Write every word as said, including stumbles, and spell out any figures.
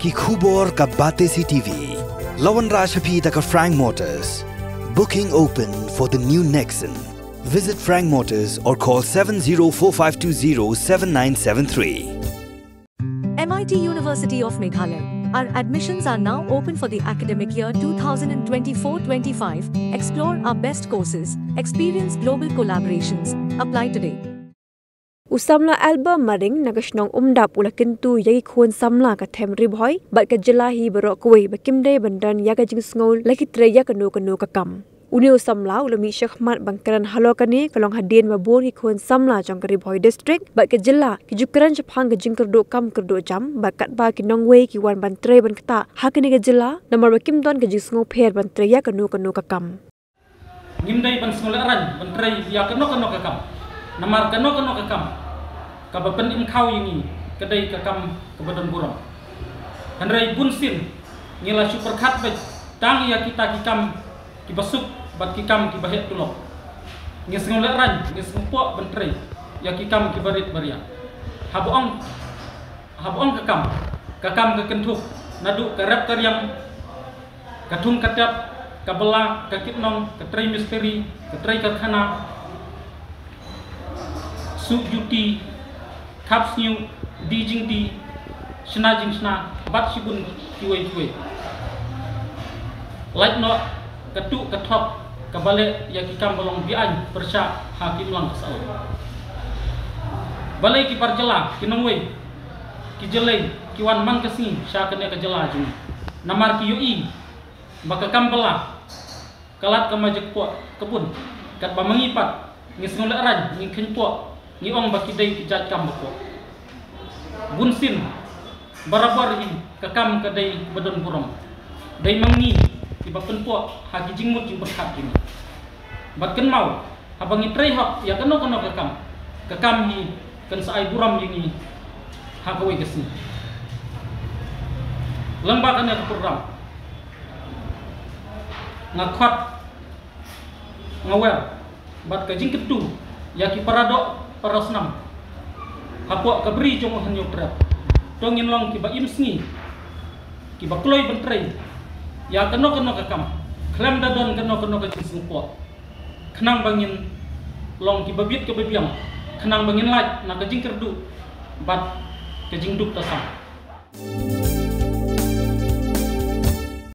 Ki khubor ka Batesi T V. La wanrah sha phi da ka Frank Motors. Booking open for the new Nexon. Visit Frank Motors or call seven zero four five two zero seven nine seven three. M I T University of Meghalaya. Our admissions are now open for the academic year twenty twenty-four twenty-five. Explore our best courses, experience global collaborations. Apply today. U samla Albert Maring na ka shnong Umdap u la kyntu ïa ki khun samla ka them Ri Bhoi bad ka jylla hi baroh kawei ba kim dei ban don ïa ka jingsngew la ki trei ïa kano kano ka kam. Une u samla u la mih shakhmat ban kren halor kane ka long hadien ba bun ki khun samla jong ka Ri Bhoi District bad ka jylla ki ju kren shaphang ka jingkyrduh kam kyrduh jam bad katba ki nongwei ki wan ban trei ban ktah ha kane ka jylla namar ba kim don ka jingsngew pher ban trei ïa kano kano ka kam. Ngim dei ban sngewlehraiñ ban trei ïa kano kano ka kam. Namar kano kano ka kam kaba pynim khaw ïa ngi ka dei ka kam kaba don burom. Hynrei bunsien ngi la shu pyrkhat beit tang ïa kita ki kam kiba suk bad ki kam kiba heh tulop. Ngi sngewlehraiñ, ngi sngewpoh ban trei ïa ki kam kiba rit ba riang. Haba ong, haba ong ka kam, ka kam ka kynthup naduh ka rep ka riang, ka thung ka tep, ka bylla, ka kitnong, ka trei mistri, ka trei karkhana, suh juti, khap sniew, die jingdie, shna jingshna bad shibun kiwei kiwei. Lait noh ka tuh ka thok kaba leh ïa ki kam ba long be-aiñ pyrshah ha ki imlang ka saw. Balei ki bar jylla, ki nongwei, ki jyllei ki wan man ka sngi sha kane ka jylla jong ngi? Namar ki ïohi ba ka kam bylla ka lad ka majek poh ka bun. Katba ma ngi pat ngi sngewlehraiñ, ngi kheiñpoh, ngi ong ba ki dei ki jait kam ba poh. Bunsien barabor hi ka kam ka dei ba don burom. Dei ma ngi kiba pynpoh ha ki jingmut jingpyrkhat jong ngi. Bad kynmaw, haba ngi trei hok ïa kano kano ka kam, ka kam hi kan sa ai burom ïa ngi ha kawei ka sngi. Lyngba kane ka program nga khot, nga wer bad ka jingkyntu ïa ki paradoh parasnam hapoh ka bri jong u Hynñiewtrep. To ngin long kiba im sngi, kiba kloi ban trei ïa kano kano ka kam khlem da don kano kano ka jingsngewpoh, khnang ba ngin long kiba bit kaba biang, khnang ba ngin lait na ka jingkyrduh bad ka jingduk tasam.